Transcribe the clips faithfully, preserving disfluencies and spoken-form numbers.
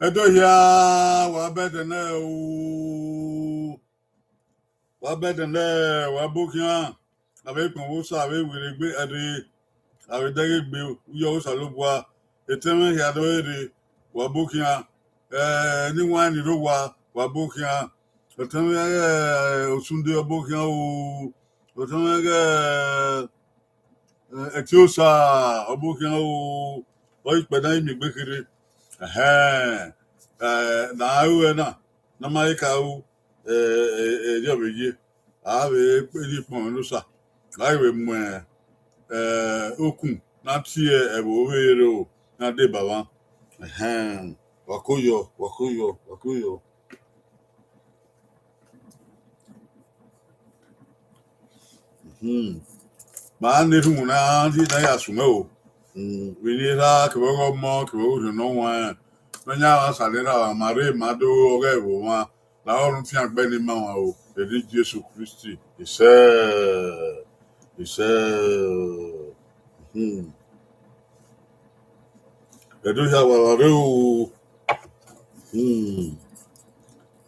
Ẹdo hia, wa bẹdẹ nẹ o. Wa bẹdẹ nẹ, wa bọ khian. Avbe ikpẹn vbe Osa vbe werriegbe ẹre, avbe dẹghe egbe, uyi Osanobua, etẹn mwẹ hia do rre, wa bọ khian. Eh, ne iwain ni rre owa, wa bọ khian. Etẹn mwẹ, eh, Osunde, ọ bọ khian o. Etẹn mwẹ, eh, eh, Ẹtiosa, ọ bọ khian o. Ọ ikpẹ na i miẹn egbe kherhe. Ẹhẹn, eh, ne a ru ẹre na, ne a ma he ka ru, eh, eh, eh, erriọ vbe ye, a vbe rhie ikpọnmwẹ ne Osa, a vbe mu, eh, okun ne a tie ẹvbo vbe rre o, ne a deba mwa. Ẹhẹn, wa ko yọ, wa ko yọ, wa ko yọ. Hmm. Ma na erhunmwu na, na ya sunu o. Hmm. Vbene erha kevbe ọghe ọmọ kevbe ọghe orhiọn ne ọ huẹn, ne ọ yan avbe asọn ne erha, ma rre ma do ọghe ẹvbo mwa, la ọre fiangbe ne ima mwa o, eni Jesu Kristi. Isẹ, isẹ. Hmm. Ẹdo hia, wa rre o. Hmm.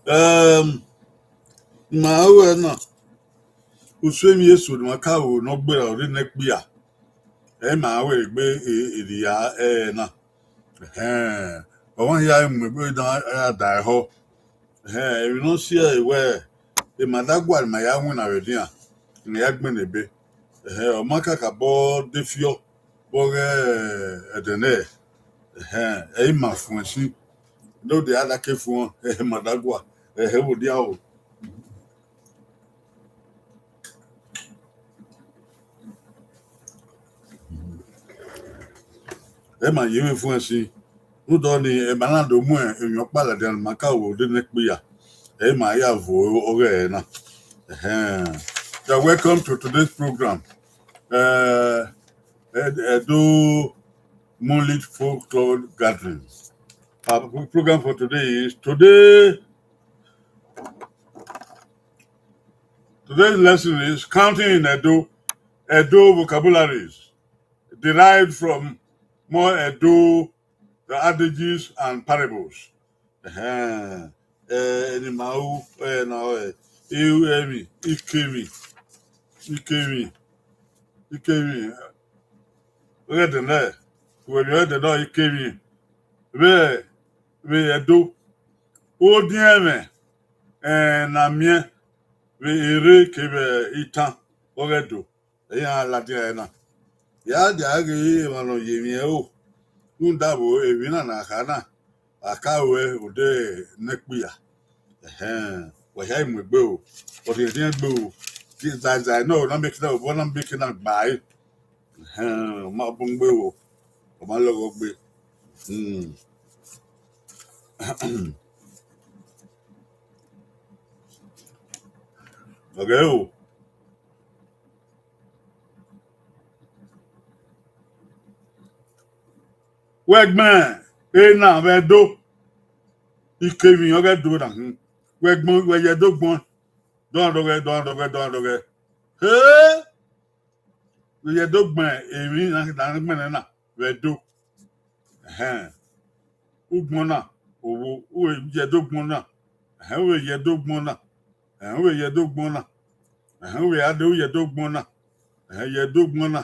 Ẹm, ma ru ẹre na, usun emwi eso ne ima ka ru ne ọ gberra ọre ne ẹkpia, ẹ i ma ru egbe e, e rhia ẹre na. Ẹhẹn, ọmwa hia mu egbe dan, a ya da ẹhọ. Ẹhẹn, emwi ne ọ si ẹre wẹẹ, emadaguan ne ima ya winna vbe edian, ne ya gbẹnnẹ ebe. Ẹhẹn, ọ ma kakabọ de fiọ vbe ọghe ẹdẹnẹrẹ. Ẹhẹn, ẹ i ma fuẹn sin. Ne ọ dia da ke fuẹn, ẹhẹn, emadagua, ẹhẹn, vbe odia o. Ẹ ma ye mwẹ fuẹn sin. Rhunmwuda ọnii, ẹ ma na do mu emwi ọkpa ladian ne ima ka ru ọre ne ẹkpia, ẹ i ma ya vo ọghe ẹre na. Ẹhẹn. You are welcome to today's program. Uh, Ed- Edo Moonlit Folklore Gathering. Our pro- program for today is today. Today's lesson is counting in Edo, Edo vocabularies derived from more Edo adages and parables. Ẹhẹn. Eh, eni ma ru, eh, na, eh, iru emwi, ikemwi, ikemwi, ikemwi. Ọghe ẹdẹnẹrẹ, uwẹ miẹn ọghe ẹdẹnẹrẹ, ikemwi. Vbe, vbe Ẹdo, odiẹnmwẹ, eh, na miẹn vbe erre kevbe itan ọghe Ẹdo. Iran ladian ẹre na. Ya dia ghe emwa ne ọ ye emwi ẹro, rhunmwuda vbe emwi na ne a kha na, a ka ruẹ odẹ ne ẹkpia. Ẹhẹn, wa hia mu egbe o, ọ rhiẹnrhiẹn egbe o, zaizae nọ na mieke na, obọ na mieke na gba ẹre. Ẹhẹn, ọ ma bun gbe o, ọ ma lọghọ gbe. Hmm. Ọghe o. Wẹ gbẹn ena vbe Ẹdo, ikemwi ọghe Ẹdo na hin. Wẹ gbọn, wẹ ye Ẹdo gbọn, dọndọghẹ, dọndọghẹ, dọndọghẹ. He! Vbe ye Ẹdo gbẹn emwi na, na gbẹnnẹ na vbe Ẹdo. Ẹhẹn. Ugbọn na, owo, u vbe ye Ẹdo gbọn na. Ẹhẹn, u vbe ye Ẹdo gbọn na. Ẹhẹn, u vbe ye Ẹdo gbọn na. Ẹhẹn, u vbe ya de u ye Ẹdo gbọn na. Ẹhẹn, ye Ẹdo gbọn na.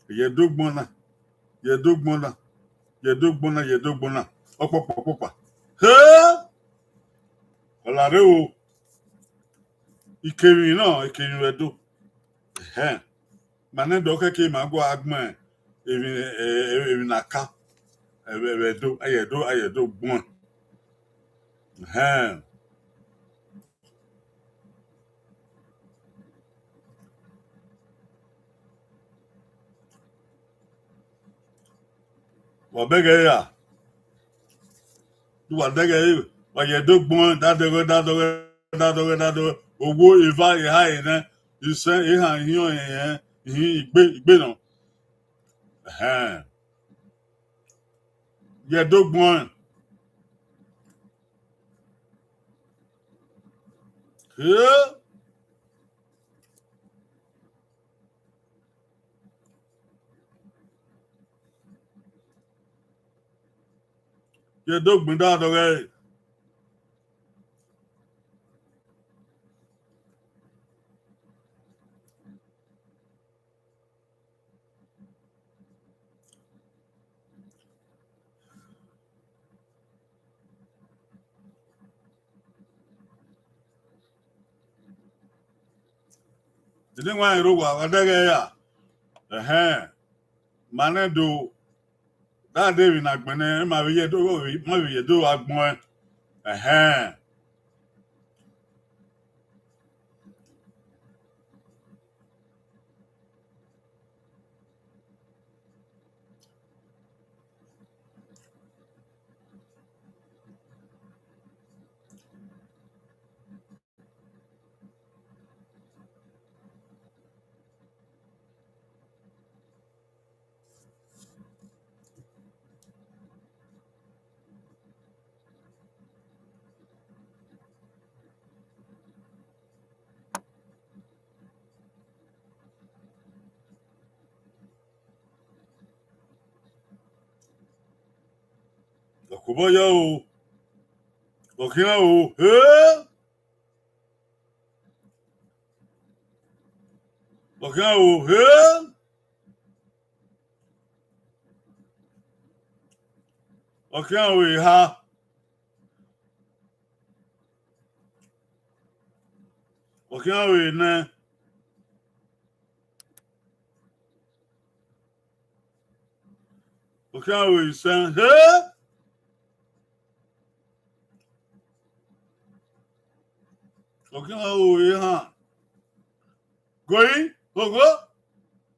Ye Ẹdo gbọn na. Ye Ẹdo gbọn na. Ye Ẹdo gbọn na. Ye Ẹdo gbọn na. Ọkpọkpa, ọkpọkpa. He! Ọ la rre o. Ikemwi nọ, ikemwi vbe Ẹdo. Ẹhẹn. Ma nẹ dọ khẹke ma gua gbẹn emwi, eh, emwi na ka. Ẹvbo, ẹvbo Ẹdo, a ye Ẹdo, a ye Ẹdo gbọn. Ẹhẹn. Wa bẹghe ya. Wa dẹghe, wa ye Ẹdo gbọn, dadẹghẹ, dadẹghẹ, dadẹghẹ, dadẹghẹ. Owo, eva, eha, enẹ, isẹn, ehan, ihiọn, ehẹn, ihin, igbe, igbe nọ. Ẹhẹn. Ye Ẹdo gbọn. Ee. Ye do gbinna dọghe. Ede wa rre owa, wa dẹghe ya. Ẹhẹn. Ma nẹ do, da de emwi ne agbọn nẹ, ma vbe ye do, ma vbe ye do agbọn ẹn. Ẹhẹn. Ọkobọ ya o, ọ khian o, he! Ọ khian o, he! Ọ khian o, eha. Ọ khian o, enẹ. Ọ khian o, isẹn. He! Ọ khian o, ehan. Goi, ogho.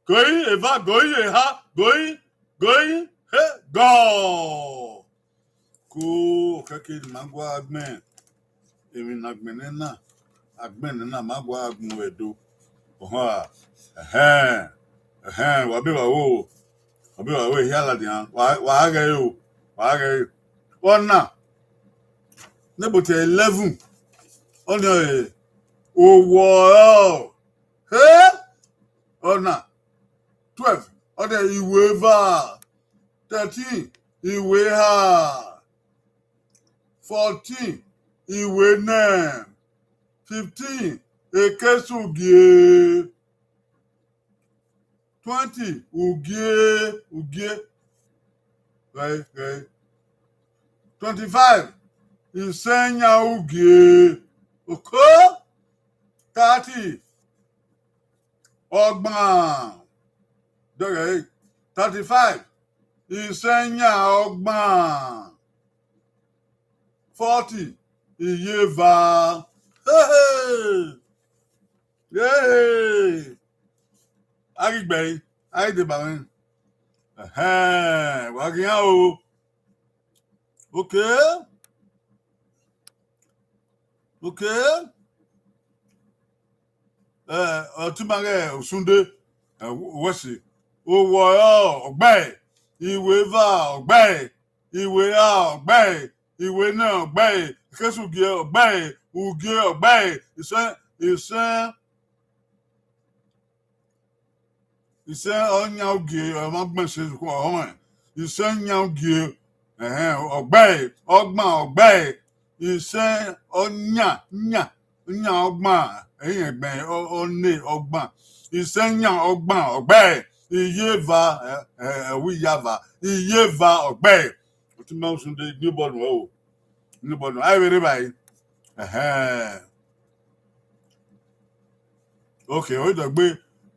Goi, eva, goi, eha, goi, goi, he, gọ. Ko, ọ kẹke ne ima gua gbẹn emwi ne agbọn nẹ na, agbọn nẹ na ma gua gbẹn vbe do. Ọhọn, ẹhẹn, ẹhẹn, wa be wa wo, wa be wa wo ehia ladian, wa, wa ghẹ o, wa ghẹ. Ọna, ne about eleven, ọnii ọre, owọ ọrọ, he, ọna, twelve, ọnii iweva, thirteen, iweha, fourteen, iwenẹ, fifteen, ekesugie, twenty, ugie, ugie, ghẹ, ghẹ, twenty-five, isẹn yan ugie, oko, thirty, ọgban, dọghe, thirty-five, isẹn yan ọgban, forty, iyeva. Hehe! Hehe! A ghi gbe ẹre, a ghi deba mwẹ. Ẹhẹn, wa ghi iran o. Okay. Okay. Eh, ọtẹn ima ghẹ Osunde, eh, wẹ si. Owọ ọrọ, ọ gbe ẹre. Iweva, ọ gbe ẹre. Iweha, ọ gbe ẹre. Iwenẹ, ọ gbe ẹre. Ekesugie, ọ gbe ẹre. Ugie, ọ gbe ẹre. Isẹn, isẹn, isẹn ọ yan ugie, ọ ma gbẹn se ọmọ. Isẹn yan ugie, ẹhẹn, ọ gbe ẹre, ọgban, ọ gbe ẹre. Isẹn ọ yan, yan, yan ọgban, ẹyẹn gbẹn, ọ, ọ ne ọgban. Isẹn yan ọgban, ọ gbe ẹre. Iyeva, ẹ, ẹ, ẹ, wẹ iyava. Iyeva, ọ gbe ẹre. Ọtẹn ima Osunde, new born o. New born, a i vbe rre evbare. Ẹhẹn. Okay, ọ dọgbe,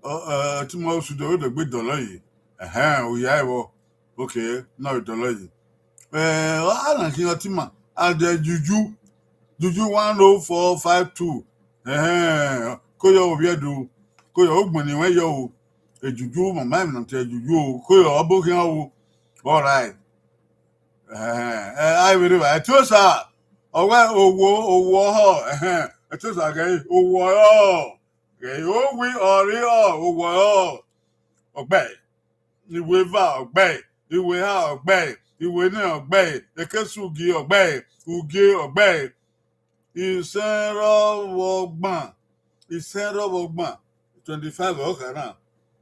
ọ, ẹ, ọtẹn ima Osunde, ọ dọgbe dọlọ yi. Ẹhẹn, oya ẹvbo. Okay, na ọ dọlọ yi. Eh, a na khin ọtẹn ima, adẹ Juju, Juju one oh four five two. Ẹhẹn, ko yọ ovbi Ẹdo, ko yọ ugbẹn ne wẹ yọ o. E Juju, mama, emwi na te Juju o, ko yọ ọbo khian o. All right. Ẹhẹn, ẹ, a i vbe rre evbare. Ẹtin Osa, ọ wẹ owọ, owọ ọhọ, ẹhẹn, Ẹtin Osa ghẹ, owọ ọrọ, ghẹ, owi ọre ọ, owọ ọrọ, ọ gbe ẹre. Iweva, ọ gbe ẹre. Iweha, ọ gbe ẹre. Iwenẹ, ọ gbe ẹre. Ekesugie, ọ gbe ẹre. Ugie, ọ gbe ẹre. Isẹn rọ vbe ọgban, isẹn rọ vbe ọgban, twenty-five ọ kha na.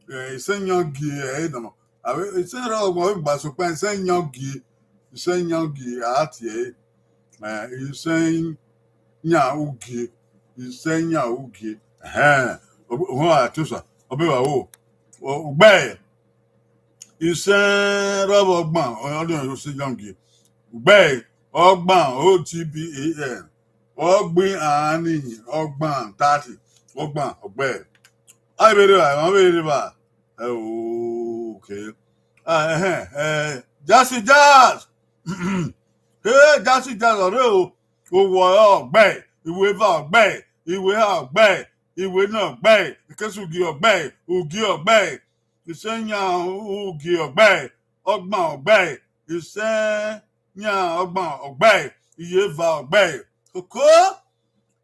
Eh, isẹn yan gie ẹre nọ. Avbe isẹn rọ vbe ọgban vbe gba sokpan isẹn yan gie, isẹn yan gie a tie ẹre. Eh, isẹn yan ugie, isẹn yan ugie. Ẹhẹn, ọ, ọ, a tusa, ọ be wa wo. Ọ, ugbẹe, isẹn rọ vbe ọgban, ọ, ọ, ọ, isẹn yan ugie. Ugbẹe, ọgban, O G B A N. Ọgban, ani, ọgban, thirty, ọgban, ọgbe. A vbe rre evba, emwa vbe rre evba. Eh, okay. Ah, ẹhẹn, eh, Jazzy Jazz. Hey, Jazzy Jazz, ọre o. Owọ ọgbe, iwe eva ọgbe, iwe eha ọgbe, iwe ena ọgbe, ikesugi ọgbe, ugie ọgbe, isẹn yan ugie ọgbe, ọgban ọgbe, isẹn yan ọgban ọgbe, iye eva ọgbe. Koko,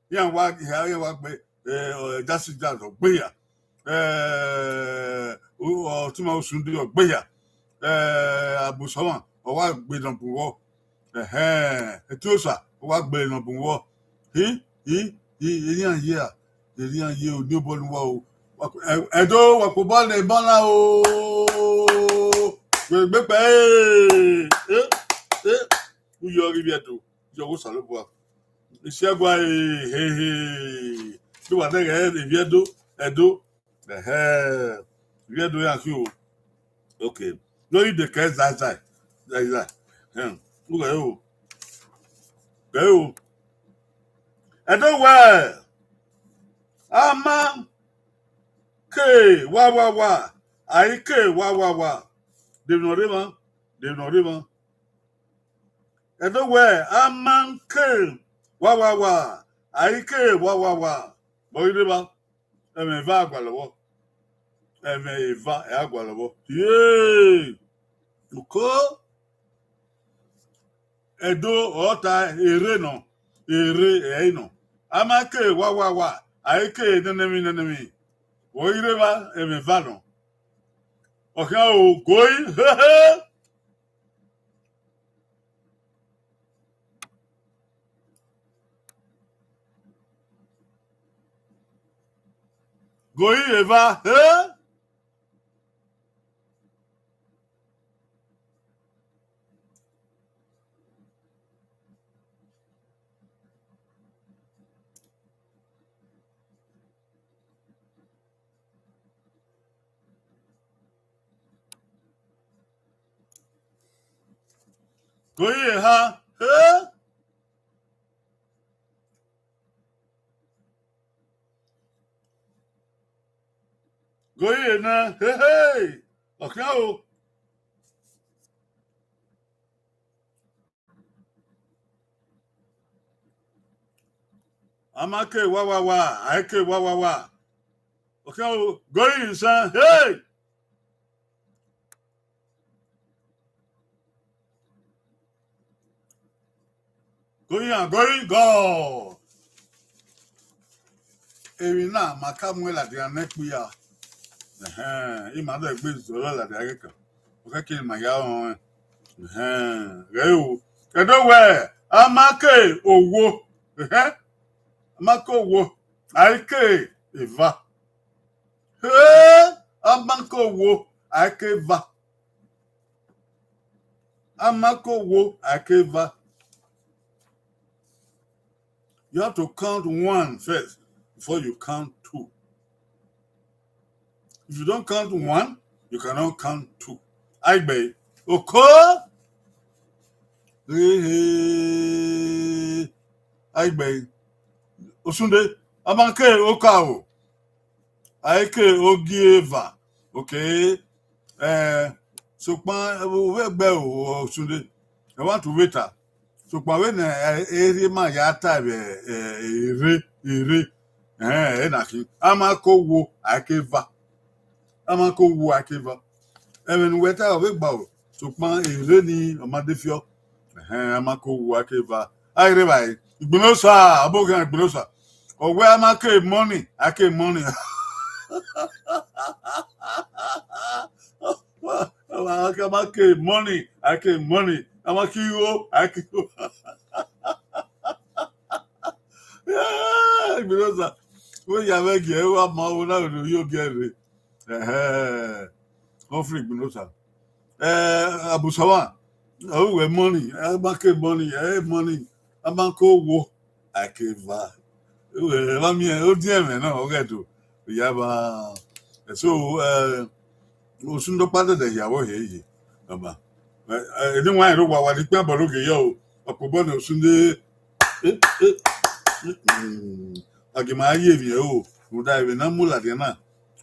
iran wa, iran wa gbe, eh, Jazzy Jazz ọgbe hia. Eh, Ọtẹn Osunde ọgbe hia. Eh, Agbosọmwa, ọ wa gbe nọ bu wọ. Ẹhẹn, Etiosa, ọ wa gbe nọ bu wọ. Hi, hi, hi, erian ye a, erian ye o, ni obọ ne uwa o. Wa ku-, ẹ-, Ẹdo, wa kpobọ ne ebọ na o. Wẹ gbe kpẹ, eh, eh, eh, u yọ ghi vbiẹ do, yọ wo Osanobua. Isiẹgua, eh, he, he. Do wa nẹghẹ Ẹdo, Ẹdo. Ẹhẹn, ivbi Ẹdo ya khin o. Okay. No, you dey kẹ zai zai, zai zai. Hmm. Look at you. Ẹ o. Ẹdo wẹ, a ma ke wa wa wa, a i ke wa wa wa. Devbe ne ọ rre emwa, devbe ne ọ rre emwa. Ẹdo wẹ, a ma ke wa wa wa, a i ke wa wa wa. Vbe ọ ghi rre evba? Ẹmwẹ eva a gualọ vbọ. Ẹmwẹ eva ẹ a gualọ vbọ. Yee! Uko. Ẹdo ọ ta erre nọ, erre ẹ i nọ. A ma ke wa wa wa, a i ke nẹnẹmwi nẹnẹmwi. Vbe ọ ghi rre evba, ẹmwẹ eva nọ. Ọ khian o, goi, hehe. Goi eva, he? Goi eha, he? Goi ena, he, he. Ọ khian o. A ma ke wa wa wa, a i ke wa wa wa. Ọ khian o, goi isan, he! Goi iran, goi God. Emwi na ma ka muẹn ladian ne ẹkpo ya. Ẹhẹn, ima dẹ gbe zọlọ ladian ẹghẹ kan. Ọ khẹke ne ima ya rọnrẹn. Ẹhẹn, ghẹ o. Ẹdo wẹ, a ma ke owo. Ẹhẹn, a ma ke owo, a i ke eva. He, a ma ke owo, a i ke eva. A ma ke owo, a i ke eva. You have to count one first before you count two. If you don't count one, you cannot count two. Aigbe, oko. Ehe. Aigbe. Osunde, a ma ke okaro, a i ke ogieva. Okay. Eh, sokpan, eh, vbe gbe o, Osunde, I want to wait. Sokpan vbene, eh, erriọ ma ya ta vbe, eh, erre, erre. Eh, ena khin. A ma ke owo, a i ke eva. A ma ke owo, a i ke eva. Ẹmwẹ ne uwẹ ta ọ vbe gba o, sokpan erre ni ọ ma de fiọ. Ẹhẹn, a ma ke owo, a i ke eva. A i rre evbare. Igbinosa, aboghian Igbinosa. Ọ wẹ a ma ke money, a i ke money. A ma ke money, a i ke money. A ma ke igho, a i ke igho. Igbinosa, wẹ ya vbe gie, wa ma wo na ro yo gie rre. Ẹhẹ. Humphrey Igbinosa. Eh, Abu Sawan, ọ wẹ money, a ma ke money, eh, money, a ma ke owo, a ke va. Ẹ wa miẹn, odiẹmwẹ na, ọ ghẹ do. Ya ba. So, eh, Osunde ọkpa dẹdẹ ya vbọ hie ye. Baba. Eh, eh, eni wa rro wa, wa ni kpian bọlọ ghe yọ o. Ọkpobọ ne Osunde, eh, eh, mm, a gie ma ye emwi ẹre o. Rhunmwuda emwi ne a mu ladian na,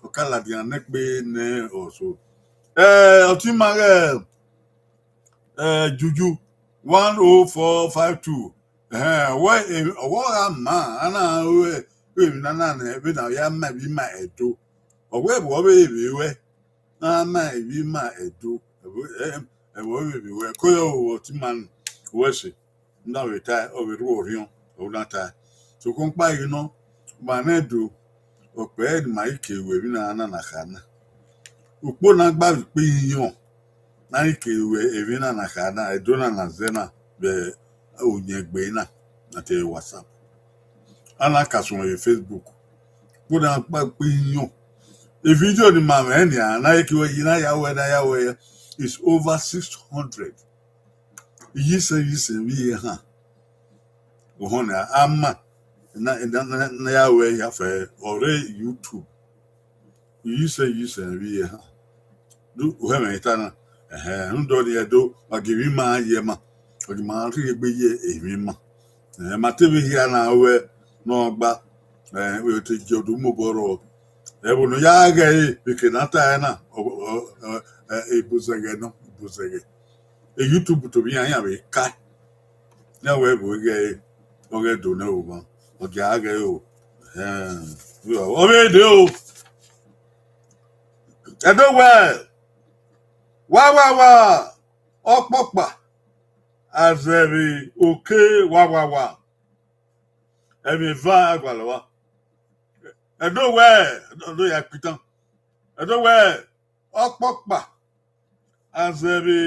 ọ ka ladian nẹkpe nẹ ọso. Eh, ọtẹn ima ghẹ, eh, Juju one oh four five two. Eh, wẹ, eh, ọwọ gha ma, a na ru emwi na na nẹ, vbene a ya ma emwi ima Ẹdo. Ọ wẹ vbe ọ vbe vbe wẹ, a ma emwi ima Ẹdo. Ẹvbo, eh, ẹvbo vbe vbe wẹ, ko yọ vbe ọtẹn ima ni, wẹ sẹ. Na vbe tae, ọ vbe rhuọ orhiọn, ọ na tae. Sokpan ọkpa ghi nọ, ma nẹ do, ọ kpẹẹ ne ima i ke ru emwi na na na kha na. Ukpo na gba vbe ikpe ihiọn, na i ke ru emwi na na kha na, Ẹdo na na zẹ na, vbe uyẹngbe na, na te WhatsApp. A na ka suẹn vbe Facebook. Ukpo na gba ikpe ihiọn. E video ni ma mwẹ nian, na i ke ru yi, na ya wẹ, na ya wẹ, is over six hundred. Iyisẹn iyisẹn vbe iye ehan. Ohọn nian, a ma, na, na, na, na ya wẹ ya fẹ, ọ rre YouTube. Iyisẹn iyisẹn vbe iye ehan. Do, u hẹ mwẹ ta na. Ẹhẹn, rhunmwuda ọnii Ẹdo, wa gie emwi ima ye ma. Wa gie ma rhie egbe ye emwi ima. Eh, ma te vbe hia na wẹ ne ọ gba, eh, wẹ te gie ọdọ mobọ rrọọ. Ẹvbo ne ọ ya ghẹ ẹre, vbe eke ne a ta ẹre na, ọ, ọ, ọ, eh, ibuzẹghẹ nọ, ibuzẹghẹ. E YouTube tobọ iran, iran vbe ka. Ne wẹ vbe ghẹ, ọ ghẹ do nẹ vbe owa, ọ gie a ghẹ ẹre o. Eh, ọ vbe dee o. Ẹdo wẹ, wa, wa, wa, ọkpọkpa, a zẹ vbe oke, wa, wa, wa. Ẹmwẹ eva a gualọ vba. Ẹdo wẹ, Ẹdo ya kpitan. Ẹdo wẹ, ọkpọkpa, a zẹ vbe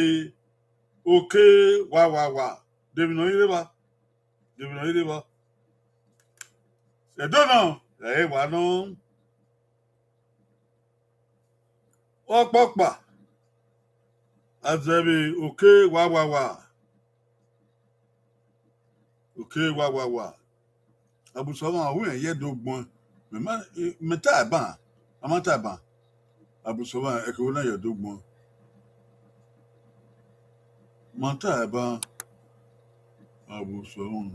oke, wa, wa, wa. De emwi ne ọ i rre evba? De emwi ne ọ i rre evba? Ẹdo nọ, ẹ i wa nọ. Ọkpọkpa, a zẹ vbe oke, wa, wa, wa. Oke, wa, wa, wa. Abu Sawan, ọ wẹ irẹn ye Ẹdo gbọn. Mẹ ma, mẹ ta ban, a ma ta ban. Abu Sawan, ẹke vbe na ye Ẹdo gbọn. Ma ta ban, Abu Sawan.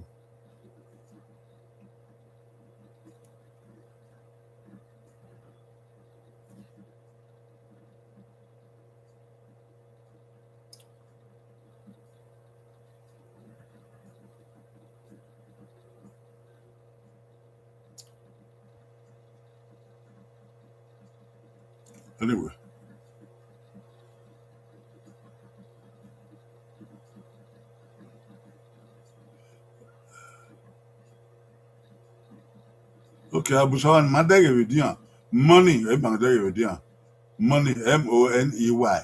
Anyway. Okay, Abu Sawan, ma dẹghe vbe edian. Money, ẹ ma dẹghe vbe edian. Money, M O N E Y.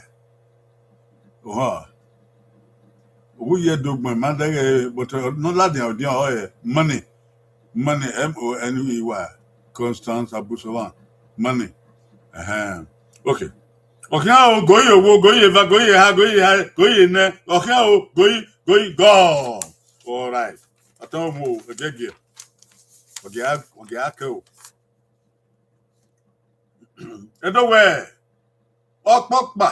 Oha. Uwu ye do gbọn, ma dẹghe, but, uh, nọ ladian edian ọre, money. Money, M O N E Y. Constance Abu Sawan. Money. Ẹhẹn. Okay. Ọkhian o, goyi owo, goyi eva, goyi eha, goyi eha, goyi enẹ. Ọkhian o, goyi, goyi gọ. All right. Atọ mu ẹgẹgiẹ. Ọgẹ a, ọgẹ a kẹ o. Ẹdo wẹ, ọkpọkpa,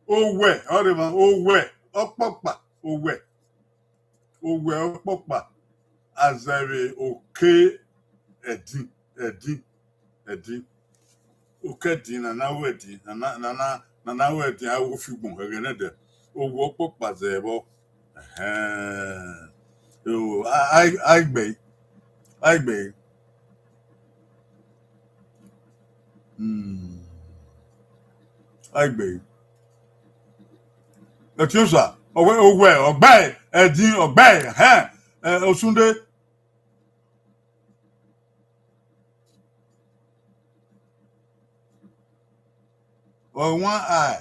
owẹ, ọrẹmwa, owẹ, ọkpọkpa, owẹ, owẹ ọkpọkpa, a zẹ vbe oke ẹdin, ẹdin, ẹdin. Oke ẹdin na na wẹ ẹdin, na na, na na, na na wẹ ẹdin, a wo fi ugbọn ẹghẹ nẹdẹ. Owẹ ọkpọkpa zẹ vbọ. Ẹhẹn. O, a, a, a gbe, a gbe. Hmm. A gbe. Etiosa, owẹ, owẹ, ọgbẹ, ẹdin, ọgbẹ, ẹhẹn, ẹ, Osunde. Ọ one eye,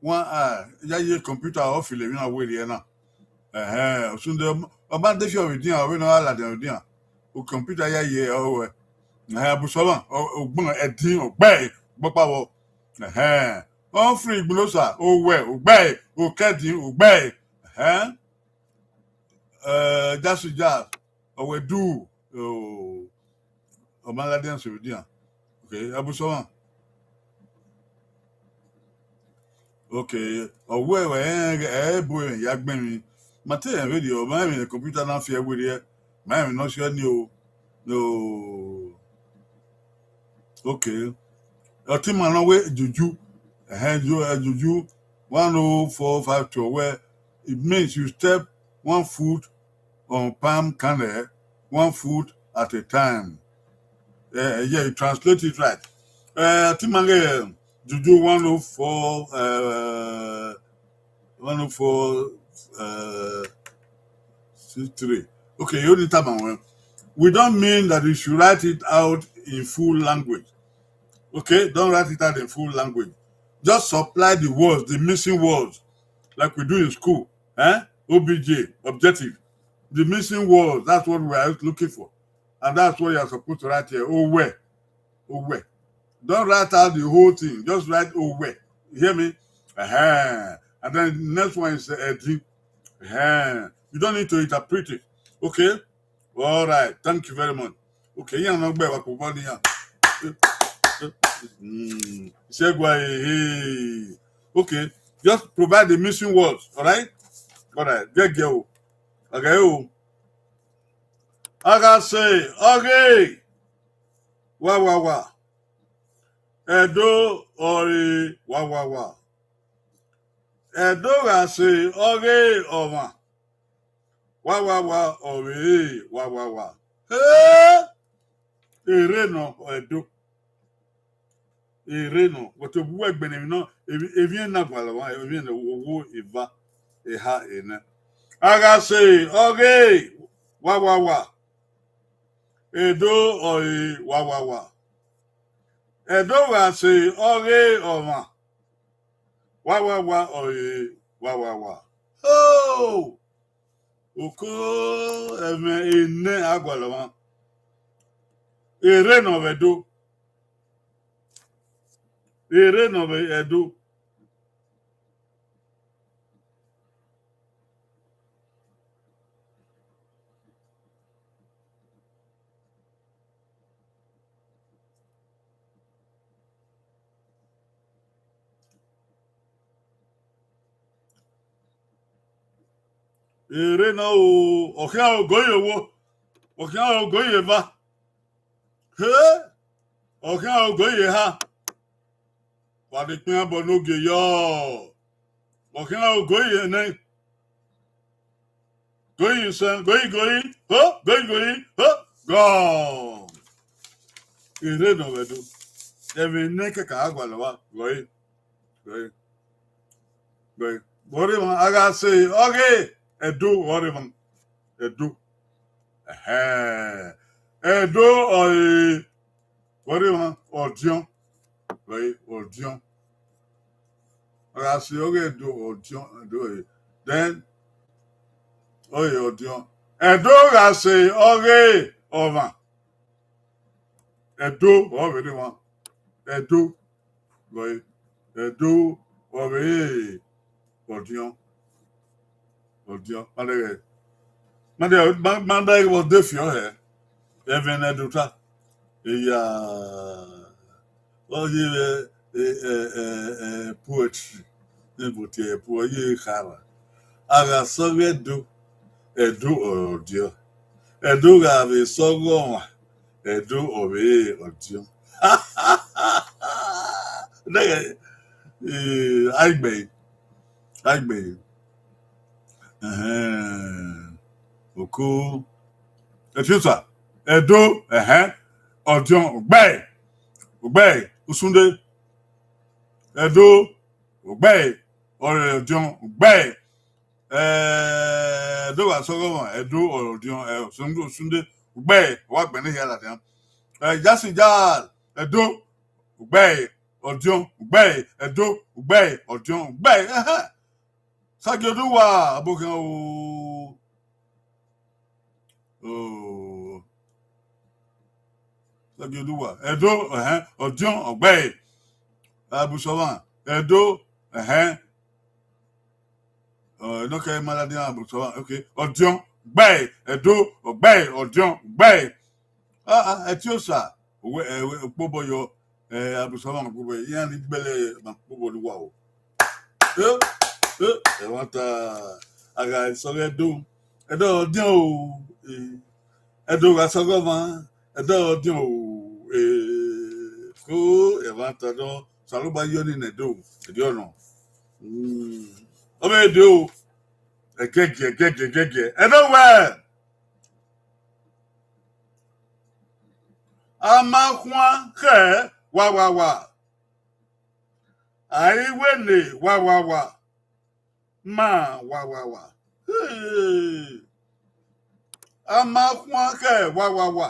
one eye, ya ye computer, ọ feel emwi na werriẹ na. Ẹhẹn, Osunde, ọ ma de fi ọvbe edian, ọ vbe ne ọ gha ladian edian. Computer ya ye ọ wẹ. Ẹhẹn, Abusọmwa, ọ, ugbọn ẹdin, ugbẹe, gbọkpa vbọ. Ẹhẹn. Humphrey Igbinosa, owẹ, ugbẹe, okẹdin, ugbẹe. Ẹhẹn. Eh, Jasu Jazz, ọwẹ du, oh, Ọmaladian Sodian. Okay, Abusọmwa. Okay, ọ wẹ wẹ ẹ, ẹ bu emwi ya gbẹn emwi. Ma te rẹn vberriọ, ma emwi ne computer na fi ẹre werriẹ, ma emwi ne ọ si ẹre ni o. No. Okay. Ọtẹn ima nọ wẹ Juju. Ẹhẹn, Ju-, eh, Juju one oh four five two wẹ, it means you step one foot on palm kernel, one foot at a time. Uh, yeah, you translate it right. Uh, I think, uh, Juju one oh four, uh, one oh four, uh, six three. Okay, you need time. We don't mean that you should write it out in full language. Okay, don't write it out in full language. Just supply the words, the missing words, like we do in school. Eh? O B J, objective. The missing words, that's what we are looking for. And that's what you are supposed to write here. Owẹ. Owẹ. Don't write out the whole thing. Just write owẹ. You hear me? Uh-huh. And then the next one is, uh, ẹdin. Uh-huh. You don't need to interpret it. Okay? All right. Thank you very much. Okay, iran nọ gbe wa kpo bọ nian. Mm, Isegua, eh, eh. Okay. Just provide the missing words. All right? All right. Gẹgẹ o. Okay o. A gha sẹ ọghe wa wa wa. Ẹdo ọre wa wa wa. Ẹdo gha sẹ ọghe ọmwa. Wa wa wa ọre wa wa wa. He! Erre nọ Ẹdo. Erre nọ, but obọ uwẹ gbẹnnẹ emwi nọ, emwi, emwi na gualọ mwa, emwi na owo eva, eha, enẹ. A gha sẹ ọghe wa wa wa. Ẹdo ọre wa wa wa. Ẹdo gha sẹ ọghe ọmwa. Wa wa wa ọre wa wa wa. Oh! Oko ẹmwẹ enẹ a gualọ mwa. Erre nọ vbe Ẹdo. Erre nọ vbe Ẹdo. Erre na o, ọ khian ogo ye owo, ọ khian ogo ye eva. He, ọ khian ogo ye eha. Wa de kpian bọ ne ogie yọ. Ọ khian ogo ye nẹ. Goyi sẹ, goyi, goyi, ho, goyi, goyi, ho, gọ. Erre nọ vbe Ẹdo. Ẹmwẹ ne kẹkẹ a gualọ mwa, gọe, gọe, gọe. Vbe ọ rre emwa, a gha sẹ ọghe Ẹdo, vbe ọ rre emwa. Ẹdo. Ẹhẹn. Ẹdo ọre, vbe ọ rre emwa, ọdiọn. Ọre ọdiọn. A gha sẹ ọghe Ẹdo, ọdiọn, Ẹdo ọre. Then, ọre ọdiọn. Ẹdo gha sẹ ọghe ọmwa. Ẹdo, ọ vbe rre emwa. Ẹdo. Vbe Ẹdo, ọ vbe ọdiọn. Ọdiọn, ma dẹghẹ. Ma dẹghẹ, ma, ma dẹghẹ vbe ọ de fiọ hẹ. Ẹmwẹ ne Ẹdo ta. Eya. Ọ ye vbe, eh, eh, eh, eh, poetry. Nebo tie poe ye khara. A gha sẹ ọghe Ẹdo, Ẹdo ọre ọdiọn. Ẹdo gha vbe sẹ ọghe ọmwa, Ẹdo ọ vbe ọdiọn. Nẹghẹ, eh, a i gbe ẹre, a i gbe ẹre. Ẹhẹn. Oko. Ẹfiusa, Ẹdo, ẹhẹn. Ọdiọn, ugbẹe, ugbẹe, usunde. Ẹdo, ugbẹe, ọre ọdiọn, ugbẹe. Eh, Ẹdo gha sẹ ọghe ọmwa, Ẹdo ọre ọdiọn, eh, usunde, usunde, ugbẹe, ọ wa gbẹnnẹ hia ladian. Eh, Jackson Jazz, Ẹdo, ugbẹe, ọdiọn, ugbẹe, Ẹdo, ugbẹe, ọdiọn, ugbẹe, ẹhẹn. Sagioduwa, abokhian o. Oh. Sagioduwa, Ẹdo, ẹhẹn, Ọdiọn, ọ gbe ẹe. Abusọmwa, Ẹdo, ẹhẹn. Ọ, nọ kẹ ma ladian Abusọmwa, okay. Ọdiọn, gbe ẹe, Ẹdo, ọ gbe ẹe, Ọdiọn, gbe ẹe. Ah, ah, Ẹtiosa, wẹ, ẹ, wẹ, okpobọ yọ, ẹ, Abusọmwa okpobọ, iran ni gbẹlẹ ma okpobọ ni wa o. Eh, eh, ẹmwata, a gha sọghe Ẹdo, Ẹdo Ọdiọn o, eh, Ẹdo gha sọghe ọmwa, Ẹdo Ọdiọn o, eh, ko ẹmwata nọ, Osanobua yọ ni nẹ Ẹdo, ẹdẹ ọnọ. Mm, ọ vbe Ẹdo, ẹgẹgiẹ, ẹgẹgiẹ, ẹgẹgiẹ. Ẹdo wẹ, a ma khuan khẹ wa wa wa. A i wẹ ne wa wa wa, ma wa wa wa. Hey! A ma khuan khẹ wa wa wa.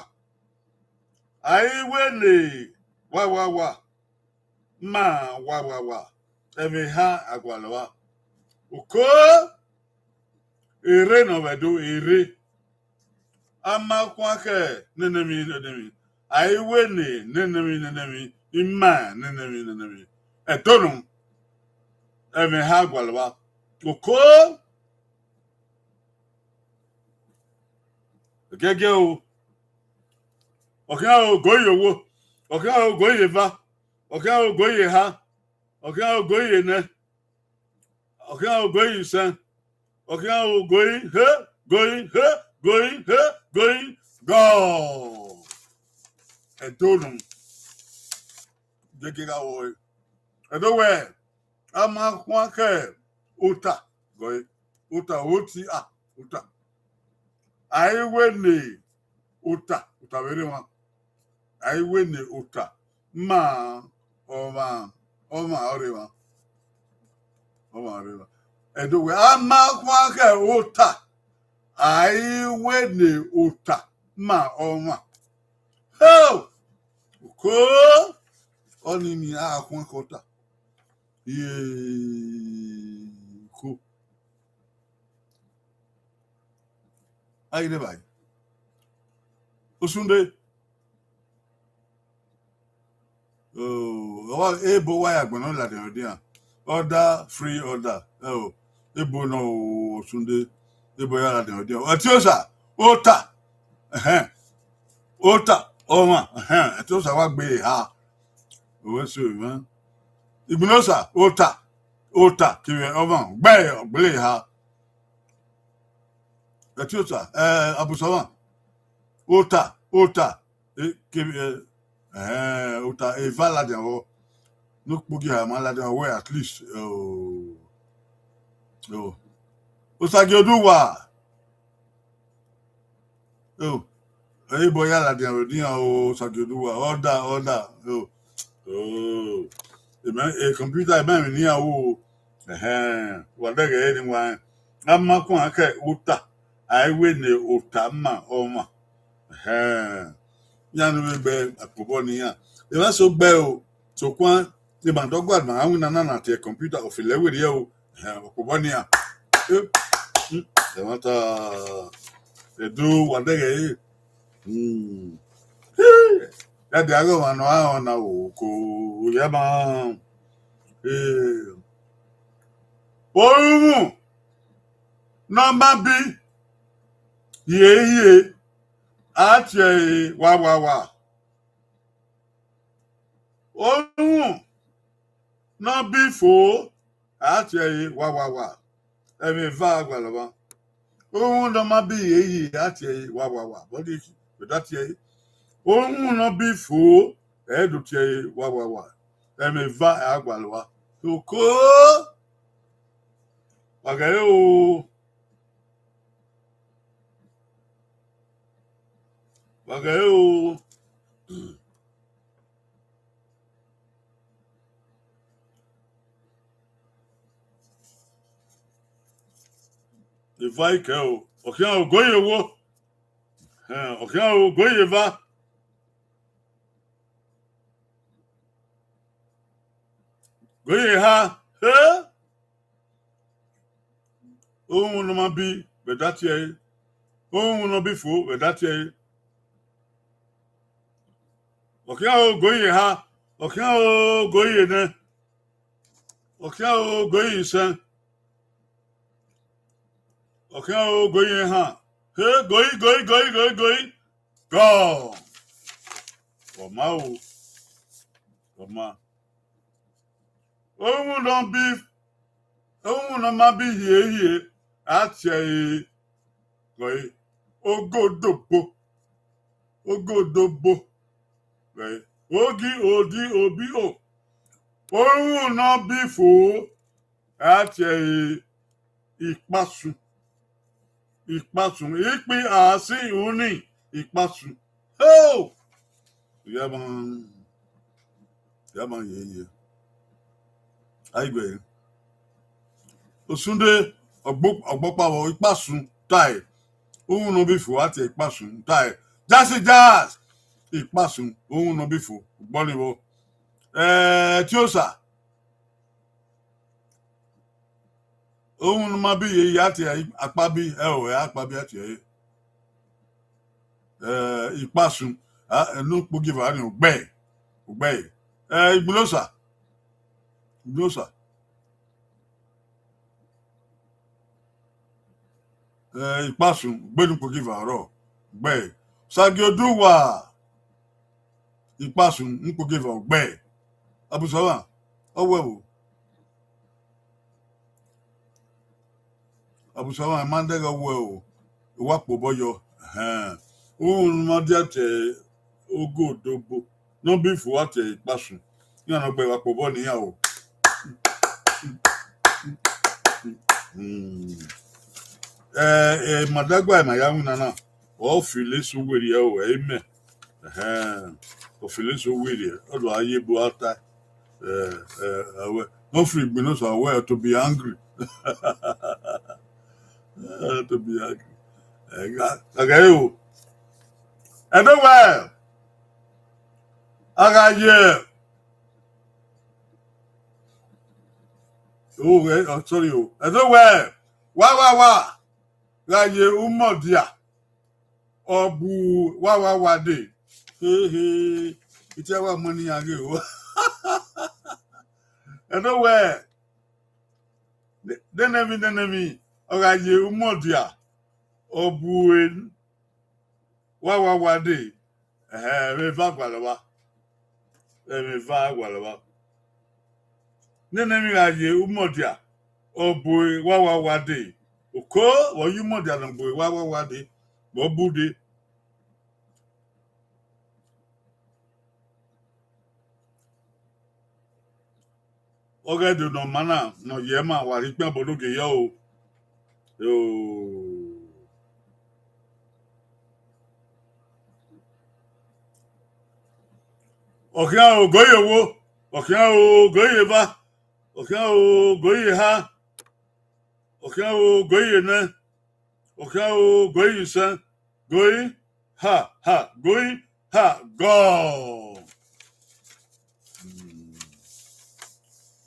A i wẹ ne wa wa wa, ma wa wa wa. Ẹmwẹ eha a gualọ a. Oko, erre ne ọ vbe do, erre. A ma khuan khẹ nene emwi, nene emwi. A i wẹ ne nene emwi, nene emwi, ima nene emwi, nene emwi. Ẹdonu, ẹmwẹ eha gualọ a. Oko, gẹgẹ o. Ọ khian ro go ye owo, ọ khian ro go ye eva, ọ khian ro go ye eha, ọ khian ro go ye enẹ, ọ khian ro go ye isẹn, ọ khian ro go ye he, go ye he, go ye he, go ye gọ. Ẹdonu, gẹgẹ gha wọọ. Ẹdo wẹ, a ma khuan khẹ ota, gọ ẹe, ota, O T A, ota. A i wẹ ne ota, ota vbe rre emwa. A i wẹ ne ota, ma ọmwa, ọmwa ọ rre emwa. Ọmwa ọ rre emwa. Ẹdo wẹ, a ma khuan khẹ ota, a i wẹ ne ota, ma ọmwa. Ho! Oko, ọnii ni a khuan khẹ ota. Ye ko. A i rre evbare. Osunde. Oh, ọ wa, ebo wa ya gbọnnọ ladian rhunmwuda iran. Order, free order. Ẹ o, ebo nọ o, Osunde. Ebo ya ladian rhunmwuda iran. Ẹtiosa, ota. Ẹhẹn. Ota, ọmwa. Ẹhẹn. Ẹtiosa wa gbe eha. Owẹ so emwa. Igbinosa, ota. Ota, kevbe ọmwa. Gbe, ọ gbele eha. Ẹtiosa, eh, Abusọmwa. Ota, ota. Eh, kevbe, eh, eh, ota, eva ladian vbọ. Ne ukpogiẹ ma ladian vbọ, at least, oh, oh. Osagioduwa. Oh, ebo ya ladian vbe nian o, Osagioduwa. Order, order. Oh, oh. Emẹ, e computer, emẹ emwi nian o. Ẹhẹn, wa dẹghe ẹre ni wa rẹn. A ma khuan khẹ ota, a i wẹ ne ota ma ọmwa. Ẹhẹn. Iran ni vbe gbe akpobọ ne iran. Emwa so gbe o, sokpan, ima dọgua ma winna na na tie computer, ofele werriẹ o. Ẹhẹn, ọkpobọ ne iran. Eh, mm, ẹmwata, Ẹdo wa dẹghe ẹre. Hmm. Ya dia ghe ọmwa nọ a rẹn ọna o, ko ya ma. Eh. Orhunmwu ne ọ ma bi hie hie, a tie ẹre wa wa wa. Orhunmwu ne ọ bi fo, a tie ẹre wa wa wa. Ẹmwẹ eva a gualọ mwa. Orhunmwu ne ọ ma bi hie hie, a tie ẹre wa wa wa. Body, vbe da tie ẹre. Orhunmwu ne ọ bi fo, ẹ i do tie ẹre wa wa wa. Ẹmwẹ eva a gualọ mwa. Oko. Wa ghẹ re o. Wa ghẹ re o. Eva i kẹ o. Ọ khian ro go ye owo. Ẹn, ọ khian ro go ye eva. Go ye eha. He? Orhunmwu ne ọ ma bi, vbe da tie ẹre. Orhunmwu ne ọ bi fo, vbe da tie ẹre. Ọ khian o, goi ye eha. Ọ khian o, goi ye enẹ. Ọ khian o, goi ye isẹn. Ọ khian o, goi ye ehan. He, goi, goi, goi, goi, goi. Gọ. Ọ ma o. Ọ ma. Uhunmwu ne ọ bi, uhunmwu ne ọ ma bi hiehie, a tie ẹre, gọ ẹre, ogodobo, ogodobo, gọ ẹre, ogi, odi, obi, o. Uhunmwu ne ọ bi fo, a tie ẹre ikpasun. Ikpasun, ikpi a si uni, ikpasun. Ho! Ya ma, ya ma ye ye. Ai gbe. Osunde, ọgbo-, ọgbọkpa vbọ, ikpasun, tae. Uhunmwu ne ọ bi fo, a tie ikpasun, tae. Jasi jas, ikpasun, uhunmwu ne ọ bi fo, ugbọni vbọ. Eh, Tiosa. Uhunmwu ne ọ ma bi ye, ya tie akpabi, ẹ o, ẹ akpabi a tie ẹre. Eh, ikpasun, a, ẹ, ne ukpogieva ni ugbẹe, ugbẹe. Eh, Igbinosa, Igbinosa. Eh, ikpasun, ugbẹe ne ukpogieva rrọọ, ugbẹe. Sagioduwa, ikpasun, ukpogieva, ugbẹe. Abusama, ọ wẹ o. Abusama, ma dẹghe wẹ o, wa kpobọ yọ. Ẹhẹn. Uhunmwu ne ọ ma dia tie ogodobo, ne ọ bi fo, a tie ikpasun. Iran ne ọ gbe wa kpobọ ne iran o. Hmm. Eh, eh, Madagba ma ya winna na, ọ filo eso werriẹ o, ẹ i mẹ. Ẹhẹn. Ọ filo eso werriẹ, ọ do a ye ebo a ta. Eh, eh, a wẹ, ne ọ filo Igbinosa wẹ to be angry. Eh, to be angry. Eh, gha, gha ghe o. Ẹdẹ wẹ, a gha ye, o, eh, oh, sorry o. Ẹdẹ wẹ, wa, wa, wa, gha ye Umọdia, ọ bu wa, wa, wa dee. He, he, ite wa mu ne iran ghe o. Ẹdẹ wẹ, de, de nẹ emwi, de nẹ emwi, ọ gha ye Umọdia, ọ bu e wa, wa, wa dee. Ẹhẹn, ẹmwẹ eva gualọ vba. Ẹmwẹ eva gualọ vba. Nene emwi gha ye Umọdia, ọ bu e wa, wa, wa dee. Oko, vbe ọ ye Umọdia ne ọ bu e wa, wa, wa dee, vbe ọ bu dee. Ọghe Ẹdo ne ọ ma na, ne ọ ye ma, wa rhie ikpian bọ ne ogie yọ o. Yoo. Ọ khian o, gọ ye owo. Ọ khian o, gọ ye eva. Ọ khian o, gọ ye eha. Ọ khian o, gọ ye enẹ. Ọ khian o, gọ ye isẹn. Gọ ye ha, ha, gọ ye ha, gọ. Hmm.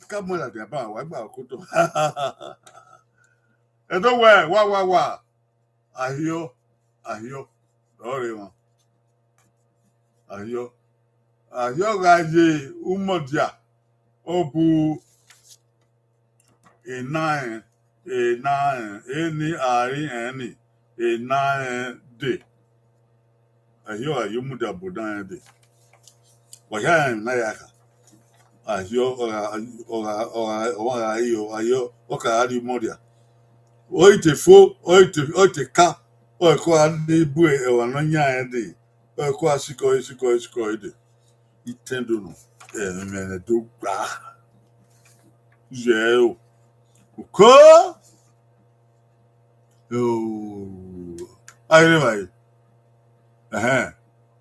Ka mu ladian ba, wa gba okotọ. Ẹdẹ wẹ, wa, wa, wa. Ahiọ, ahiọ, ọre emwa. Ahiọ, ahiọ gha ye Umọdia, ọ bu ena ẹn, ena ẹn, eni, ari, ẹni, ena ẹn dee. Ahiọ gha ye Umọdia bu ena ẹn dee. Wa hia rẹn emwi ne a ya kha. Ahiọ, ọ gha, ọ gha, ọ gha, ọ gha, ahiọ, ahiọ, ọ ka gha rrie Umọdia. Ọ i te fo, ọ i te, ọ i te ka, ọ i ko gha ni bu ẹmwẹ ne ọ yan rẹn dee. Ọ i ko gha sikẹ ọre, sikẹ ọre, sikẹ ọre dee. Itẹn do nọ, ẹmwẹ ne do gba. Yẹ o. Oko. Oh. Aire vbare. Ẹhẹn.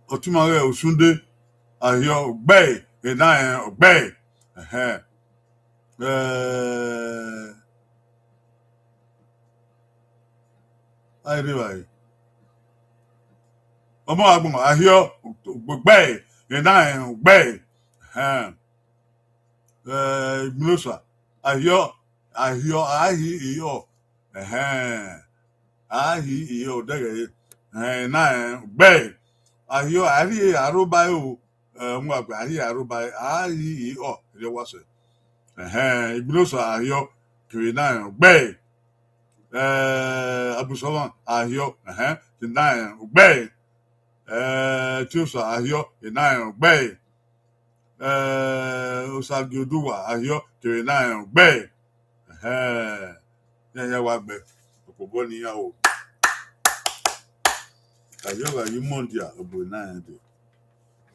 Ọtẹn ima ghẹ Osunde. Ahiọ, ọgbẹe, ena ẹn, ọgbẹe. Ẹhẹn. Eh, aire vbare. Ọmọ agbọn, ahiọ, ọgbẹe, ena ẹn, ọgbẹe. Ẹhẹn. Eh, Igbinosa, ahiọ, ahiọ, ahi, iyọ. Ẹhẹn. Ahi, iyọ, odẹghẹ, ẹhẹn, ena ẹn, ọgbẹe. Ahiọ, a rhie aro ba ẹro. Ọmwa gbe a hia aro ba a yi i ọ rre wa sẹ. Ẹhẹn, Igbinosa a hiọ kevbe na rẹn ọgbẹe. Eh, Abusọmwa a hiọ, ẹhẹn, kevbe na rẹn ọgbẹe. Eh, Tiosa a hiọ kevbe na rẹn ọgbẹe. Eh, Osagioduwa a hiọ kevbe na rẹn ọgbẹe. Ẹhẹn, iran ya wa gbe, ọkpobọ ne iran ro. Ayọ gha ye Monday, ọ bu na rẹn dee.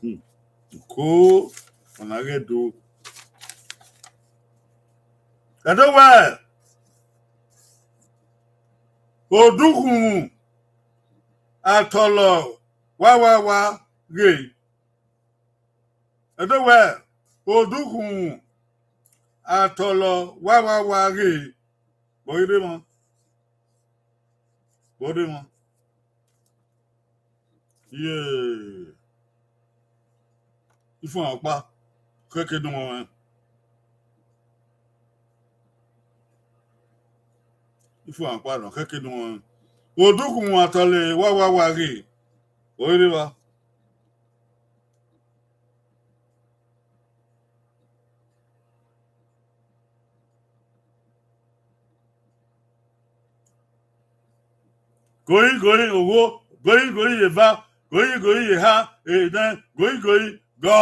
Hmm. Ko, ọna ghẹ do. Ẹdo wẹ, odukhunmwu atọlọ wa wa wa ghe. Ẹdo wẹ, odukhunmwu atọlọ wa wa wa ghe. Vbe ọ ghi rre emwa? Vbe ọ rre emwa? Iye, ifuan ọkpa, khẹke ne ọ mwẹ. Ifuan ọkpa nọ, khẹke ne ọ mwẹ. Odukhunmwu atọlọ wa wa wa ghe. Vbe ọ ghi rre evba? Goi goi ogho, goi goi eva, goi goi eha, enẹ, goi goi gọ.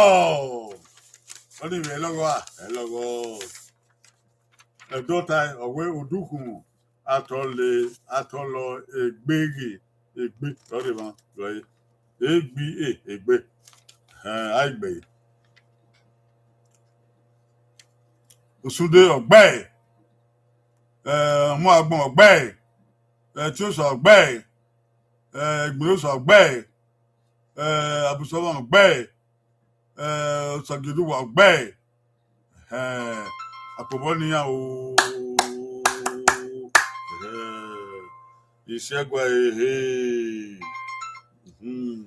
Ọnii vbe ẹlọghọ a, ẹlọghọ. Ẹdọta ọ wẹ odukhunmwu atọlọ, atọlọ egbe ghe, egbe, ọ rre emwa, rọ re. Egbe, e, egbe. Ẹhẹn, a i gbe. Osunde ọgbẹe, eh, Ọmuagbọn ọgbẹe, eh, Tiosa ọgbẹe, eh, Igbinosa ọgbẹe, eh, Abusọmwa ọgbẹe, eh, Osagioduwa ọgbẹe. Ẹhẹn, akpobọ ne iran o. Ẹhẹn, Isiẹgua ehe. Mhm.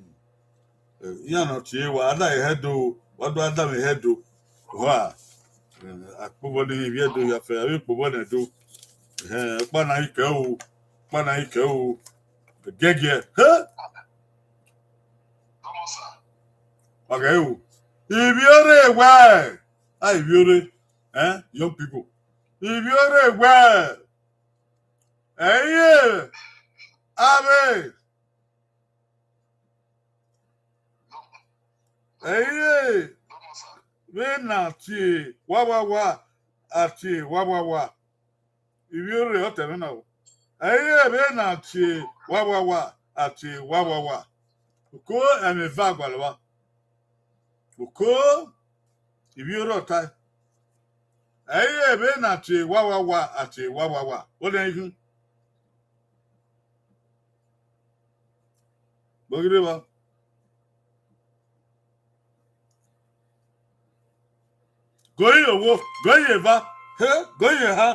Eh, iran ne ọ tie wa, a da ehe do, wa do a da mwẹ ehe do. Wa, eh, akpobọ ne ivbi Ẹdo ya fẹ, avbe kpobọ ne Ẹdo. Ẹhẹn, ọkpa na i kẹ o, ọkpa na i kẹ o. Gẹgiẹ, he? Wa ghẹ o. Ivbi ore wẹ, a ivbi ore, eh, young people. Ivbi ore wẹ, ẹ i re avbe, ẹ i re vbene a tie wa wa wa, a tie wa wa wa. Ivbi ore ọtẹn mwẹ na o. Ẹ i re vbene a tie wa wa wa, a tie wa wa wa. Uko ẹmwẹ eva gualọ vba. Uko, ivbi ore ọtae. Ẹ i re vbene a tie wa wa wa, a tie wa wa wa. Ọnii khin. Vbe ọ ghi rre evba? Goi ogho, goi eva, he, goi eha,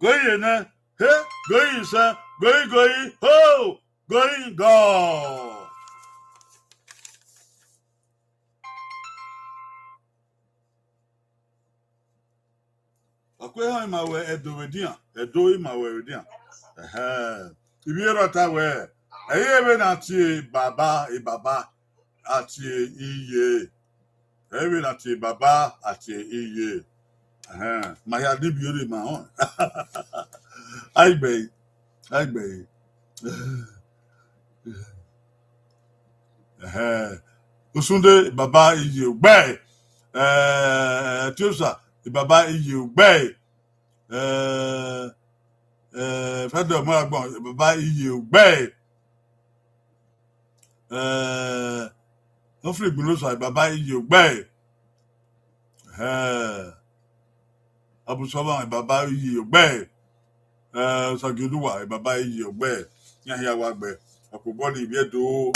goi enẹ, he, goi isẹn, goi goi, ho, goi gọ. Ọ ku ehọ ima wẹ Ẹdo vbe edian, Ẹdo ima wẹ vbe edian. Ẹhẹn. Ivbi ore ọtae wẹ, ẹ i re vbene a tie baba, e baba, a tie iye. Ẹ i re vbene a tie baba, a tie iye. Ẹhẹn. Ma hia ne ivbi ore ima họn. A i gbe ẹre, a i gbe ẹre. Ẹhẹn. Osunde baba iye ugbẹe. Eh, Tiosa baba iye ugbẹe. Eh, eh, Fẹdẹ Ọmuagbọn baba iye ugbẹe. Eh, Humphrey Igbinosa baba iye ugbẹe. Eh, Abusọmwa baba iye ugbẹe. Eh, Osagioduwa baba iye ugbẹe. Iran hia wa gbe. Ọkpobọ ne ivbi Ẹdo.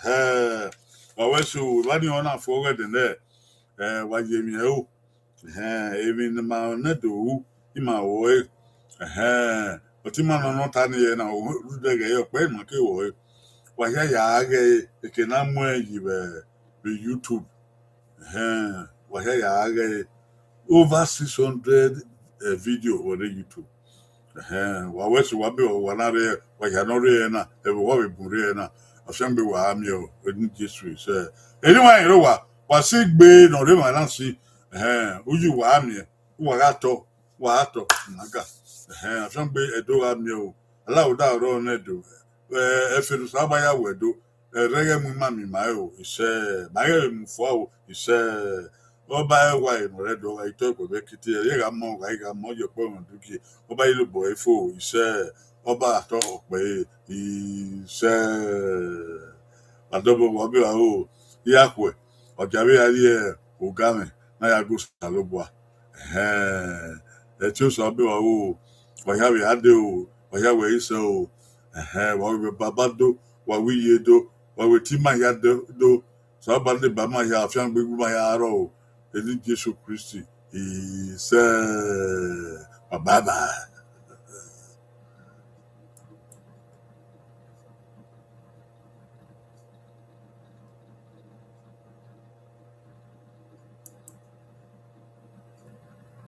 Eh, wa wẹ so, evba ni ọ na fo ọghẹdẹ nẹ. Eh, wa ye emwi ẹre o. Ẹhẹn, emwi ne ima nẹ do ru, ima ru ẹre. Ẹhẹn, ọtẹn ima nọ nọ ta ni ẹre na, rhunmwuda ẹghẹ ọkpa ima ke ru ẹre. Wa hia ya ghe eke na mu ẹn yi vbe, vbe YouTube. Ẹhẹn, wa hia ya ghe over six hundred, eh, video vbe ọre YouTube. Ẹhẹn, wa wẹ so wa be wa na rre, wa hia ne ọ rre na, ẹvbo wa vbe bun rre na. Afiangbe wa miẹn o, eni Jesu isẹ. Eni wa rẹn rre owa, wa si gbe ne ọ rre emwa na si, ẹhẹn, uyi wa miẹn, uwa gha tọ, wa gha tọ, na ga. Ẹhẹn, Afiangbe Ẹdo gha miẹn o, alawoda ọrọ nẹ Ẹdo, ẹ, ẹfe ne Osanobua ya wẹ Ẹdo, ẹrẹghẹ mu ima miẹn ima o, isẹ, ma ghẹ vbe mu fua o, isẹ. Ọba ẹwae ne ọ rre Ẹdo, ọ gha i tọ ẹkpẹ vbe kiti, ẹ i gha mọ, ọ gha i gha mọ, ọ ye ọkpọ mwẹ dugie, ọba i lobọ ẹre fo, isẹ, ọba atọ ọkpẹ ẹre, isẹ. Adọbọ wa be wa o, I ya khuẹ, ọ dia vbe ya rrie oganmwẹ ne a ya gu Osanobua. Ẹhẹn, ẹtin Osanobua wa o, wa hia vbe a dee o, wa hia wẹ isẹ o, ẹhẹn, wa wẹ baba do, wa wẹ iye do, wa wẹ tima hia do, do, Osanobua deba ma hia, Afiangbe gu ma hia rrọọ o, eni Jesu Kristi, isẹ, bye bye.